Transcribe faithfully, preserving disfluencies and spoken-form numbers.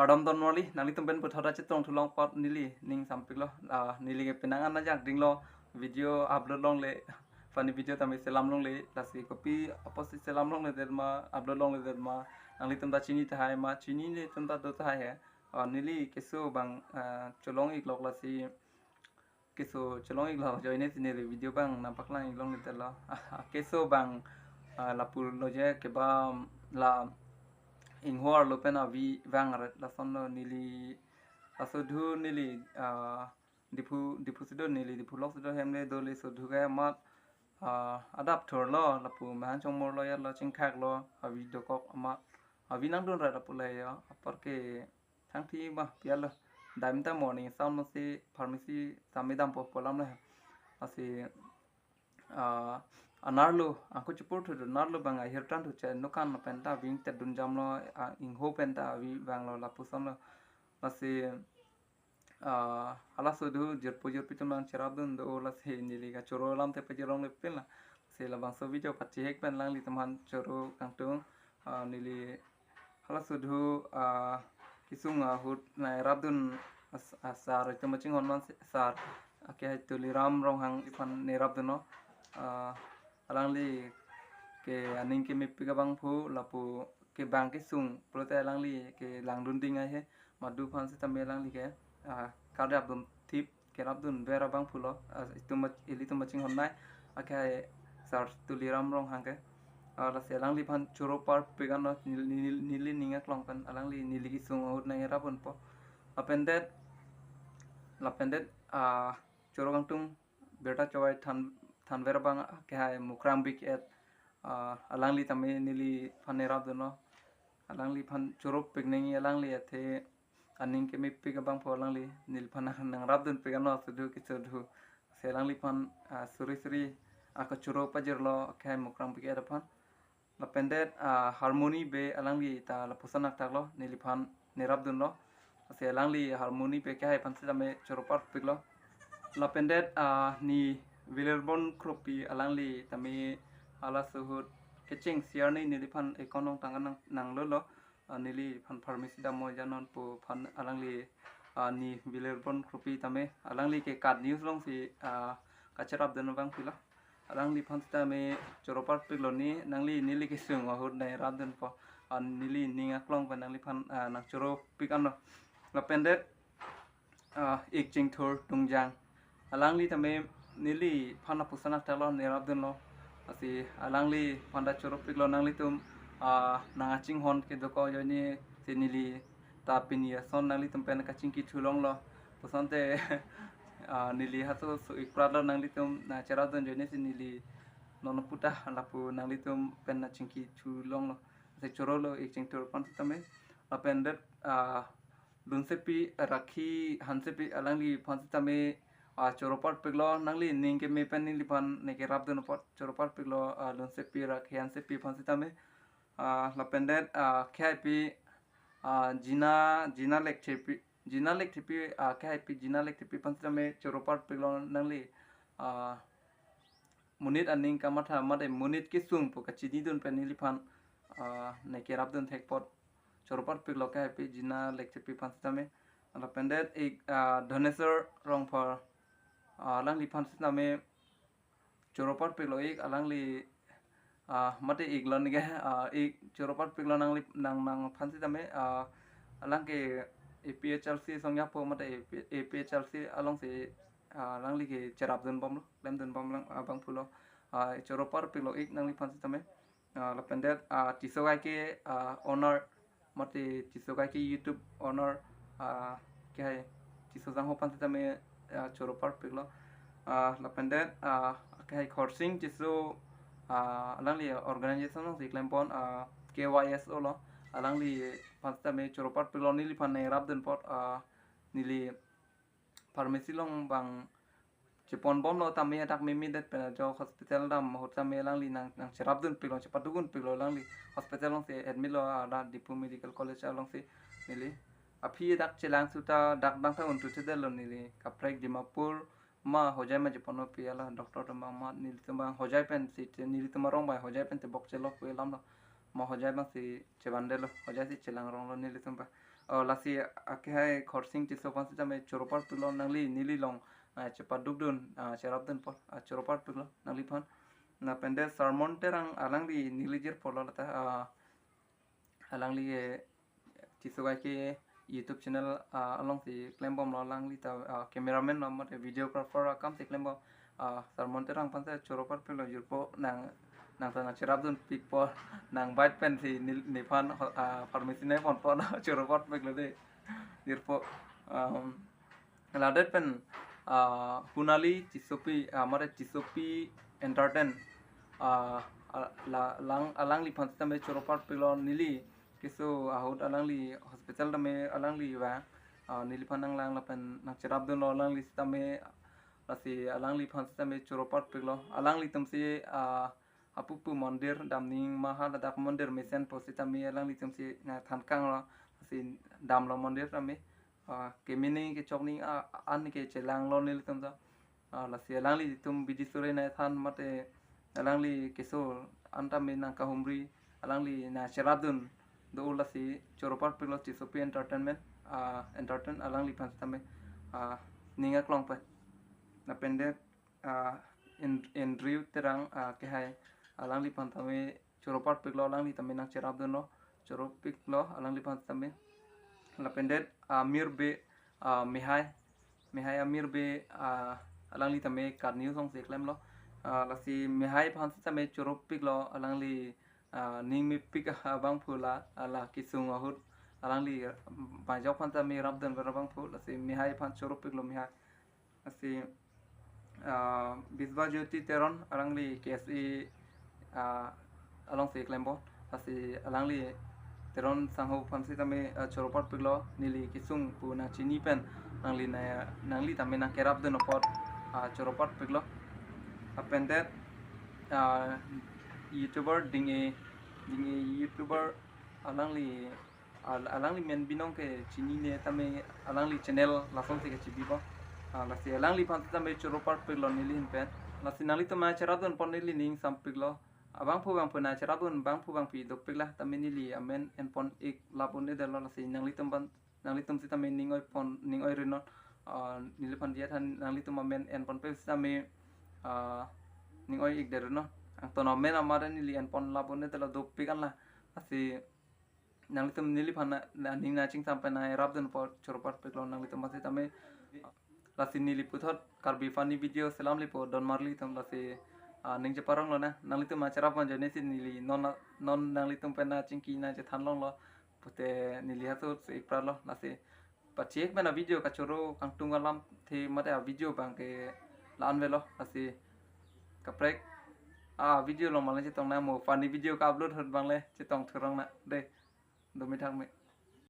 Kardom don moli, nanglitum pen puthot ta chetong thulong apot neli ning sampiklo. Ah, neli ke penang an ajak dinglo, video upload longle, funny video tame selam longle, lasi kopi apotsi selam longledet ma, upload longledet ma, nanglitum ta chini tahai ma, chinine atum ta do tahai he. Ah, neli keso abang, ah, cholong iklok lasi keso cholong iklok ajoine si neli video abang nangpaklang iklongledetlo. Ah, keso abang, ah, lapu lo je kebam la ingho arlo pen avi vang ret lasonlo neli, laso dhu neli, ah, Diphu, Diphu si do neli, Diphu lok si do hem le do le so dhu ke amat, ah, adap thurlo lapu mahan chongmor lo ya lo chingkhak lo avi dokok amat avi nangdun ret lapu le ya apar ke thangthi ma pialo. Dam ta morning sam lo si pharmacy tame dampo pu alam lo he. Lasi, ah, anerlo angko chepur thu do nerlo abang ahir tan thu che nokan pen ta ving tet dun jamlo, ah, ingho pen ta avi vanglo lapuson lo. Lasi, ah, halaso dhu jirpo jirpi atum nangcherapdun do lasi neli kachoro alam te pajirlongle pin la. Si labangso video pachehek pen alanglitum aphan choro kangtung, ah, neli halaso dhu, ah, kesung ahut nangrapdun as-, asar itum machinghon man si sar, ake hai Tuliram Ronghang aphan nangrapdunlo. Ah, alangli ke aning kemepik abangphu lapu kebang kesung pulote alangli ke langdun ding ai he, madu aphan sitame alangli ke, ah, karapdun thip kerapdun ber abangphu lo, ah, itum ma-, ilitum machinghon nai, ake hai sar Tuliram Ronghang ke. Ah, lasi alangliphan choro parpik anlo nel-, nel-, neli ning aklong pen alangli neli kesung ahut nangrapdunpo. Lapen det, lapen det, ah, choro kangtung birta chowai than, thanver abang ake hai Mukrang Big Ed, ah, alangli tame neliphan nangrapdunlo. Alangliphan choro pikneng alangli athe aning kemepik abangphu alangli neliphan nang, nangrapdunpik anlo so dhu keso dhu. Si alangliphan, ah, suri suri ako choro pajirlo ake hai Mukrang Big Ed aphan. Lapen det, ah, Harmony Bey alangli ta lapuson akthaklo neliphan nangrapdunlo. Lasi alangli Harmony Bey ake hai aphan sitame choro parpiklo. Lapen det, ah, ne Vilirbon Kropi alangli tame halaso ahut kecheng siar ne neliphan ekon ong tangka nang, nanglolo. Ah, neliphan pharmacy dammo janon pu aphan alangli, ah, ne Vilirbon Kropi tame alangli ke KAT News along si, ah, kacherapdun abangphu lo. Alangliphan sitame choro parpiklo ne nangli neli kesung ahut nangrapdunpo. Ah, neli ning aklong pen nangliphan, ah, nangchoro pik anlo. Lapen det, ah, Ik Chingthur Tungjang. Alangli tame neliphan lapuson akthaklo nangrapdunlo. Lasi alangliphan ta choro piklo nanglitum, ah, nang achinghon kedo ko ajoine si neli ta pini ason nanglitum pen kachingki thu longlo. Pusonte, ah, neli halaso so ik pratlo nanglitum nangcherapdun ajoine si neli non puta lapu nanglitum pen nangchingki thu longlo. Si chorolo Ik Chingthur aphan sitame. Lapen det, ah, Lunsepi Rakhi Hansepi alangliphan sitame, ah, choro parpiklo nangli ning keme pen neliphan nangkerapdun apot choro parpiklo, ah, Lunsepi Rakhi Hansepi aphan sitame. Ah, lapen det, ah, ake hai pi, ah, Jina, Jina Lekthepi, Jina Lekthepi, ah, ake hai pi Jina Lekthepi aphan sitame choro parpiklo nangli, ah, monit aning kamatha mate monit kesung pu kachinidun pen neliphan, ah, nangkerapdun thek apot choro parpiklo ake hai pi Jina Lekthepi aphan sitame. Lapen det Ik, ah, Dhaneswar Rongphar, ah, alangliphan sitame choro parpiklo Ik alangli, ah, mate Ik lo neke, ah, Ik choro parpiklo nangli nang nangphan sitame, ah, alang ke A P H L C song yapo mate A P, A P H L C along si, ah, alangli ke cherapdun bomlo, klemdun bomlang, ah, abangphu lo, ah, choro parpiklo Ik nangliphan sitame. Ah, lapen det, ah, Tisso Kaike, ah, owner, mate Tisso Kaike YouTube owner, ah, ake hai Tisso Jangho aphan sitame, ah, choro parpiklo. Ah, lapen det, ah, ake hai Khorsing Tisso, ah, alangli organization along si klempon, ah, K Y S O lo, alangliphan sitame choro parpiklo neliphan nangrapdun apot, ah, neli pharmacy along abang chepon bomlo tame adak meme det pen ajok hospital dam ahut tame alangli nang, nangcherapdunpiklo, chepadukdunpiklo alangli hospital along si admit lo, ada Diphu Medical College along si neli. Aphi dak chelang suta dak dang ta un thu thedetlo neli. Kaprek Dimapur ma Hojai ma cheponlo pi ala doctor atum abang ma nelitum abang Hojai pen si che, nelitum arong bai Hojai pen tebok chelok pu alamlo. Ma Hojai abang si chevandetlo, Hojai si chelang ronglo nelitum abang. Oh, lasi akehai Khorsing Tisso aphan sitame choro parpiklo, nangli neli along, ah, chepadukdun, ah, cherapdun apot, ah, choro parpiklo nangliphan. Lapen det Sermon Terang alangli neli jirpo lo lata, ah, alangli, eh, Tisso Gaike YouTube channel, ah, alongsi klembomlo, alangli ta, ah, cameraman lo mate videographer akamsi klembom, ah, Sermon Terang aphan si choro parpiklo jirpo, nang, nang ta nangcherapdunpikpo, nang bike pensi nel-, nephan, ah, permission nangponpo, choro parpiklo de jirpo. Um, ladet pen, ah, Hunali Tissopi, ah, mate Tissopi Entertain, ah, ah, la, lang, alangliphan sitame choro parpiklo, neli keso ahut alangli hospital tame alangli vang, ah, neliphan nanglang lapen nangcherapdunlo alangli sitame, lasi alangliphan sitame choro parpiklo. Alanglitumsi, ah, apupu mondir damning ma ha ladak mondir mesenpo sitame alanglitumsi nangthankanglo, lasi damlo mondir tame, ah, keme nangji kechok nangji, ah, an kechelanglo nelitum ta. Ah, lasi alanglitum bidi sore nangthan mate alangli keso an tame nangkahumri, alangli nangcherapdun do, lasi choro parpiklo Tissopi Entertainment, ah, Entertain alangliphan sitame, ah, ning aklong pen. Lapen det, ah, An-, Andrew Terang, ah, akehai, alangliphan tame choro parpiklo, alangli tame nangcherapdunlo, choro piklo alangliphan tame. Lapen det Amir Bey, ah, Mehai, Mehai Amir Bey, ah, alangli tame Kat News alongsi klemlo. Ah, lasi Mehai aphan sitame choro piklo, alangli, ah, ning mepik abangphu la, ah, la kesung ahut alangli, ah, bajok aphan tame rapdun abangphu, lasi Mehai aphan choro piklo Mehai. Lasi, ah, Biswa Jyoti Teron alangli K S A, ah, alongsi klembom. Lasi alangli Teron sangho aphan sitame, ah, choro parpiklo, neli kesung pu nangchini pen nangli na, nangli tame nangkerapdun apot, ah, choro parpiklo. Lapen det, ah, YouTuber Ding-e, Ding-e YouTuber alangli, al-, alangli men binong kechinine tame alangli channel lasonsi kechebibom. Ah, lasi alangliphan sitame choro parpiklo neli ahin pen. Lasi nanglitum nangcherapdun apot neli ning sampiklo. Abangphu bangphu nangcherapdun, bangphu bangphi dopiklo tame neli amen enpon ik lapu-un-edetlo, lasi nanglitum aphan, nanglitum sitame ning oipon, ning oirinon. Ah, neliphan diya than nanglitum amen enponpe sitame, ah, ning oi-ikdetnon. Angton amen amat neli enpon lapu-un-edetlo, dopik anlo. Lasi nanglitum neliphan na, na ning nangchingsam pen nangcherapdun apot choro parpiklo nanglitum aphan sitame. Lasi neli puthot Karbi Funny Video selam lipo don marli atum, lasi, ah, ning cheparonglo na, nanglitum nangcherapdun ajoine si neli non, non nanglitum pen nangchingki nangchethan longlo pute neli halaso ik pralo, lasi pachek pen a video kachoro kangtung alamthe mate a video abangke la-an avelo, lasi kaprek a video along malang chetong nang, mo funny video ka-upload ahut abang le chetong thurong nang de, dome thakme.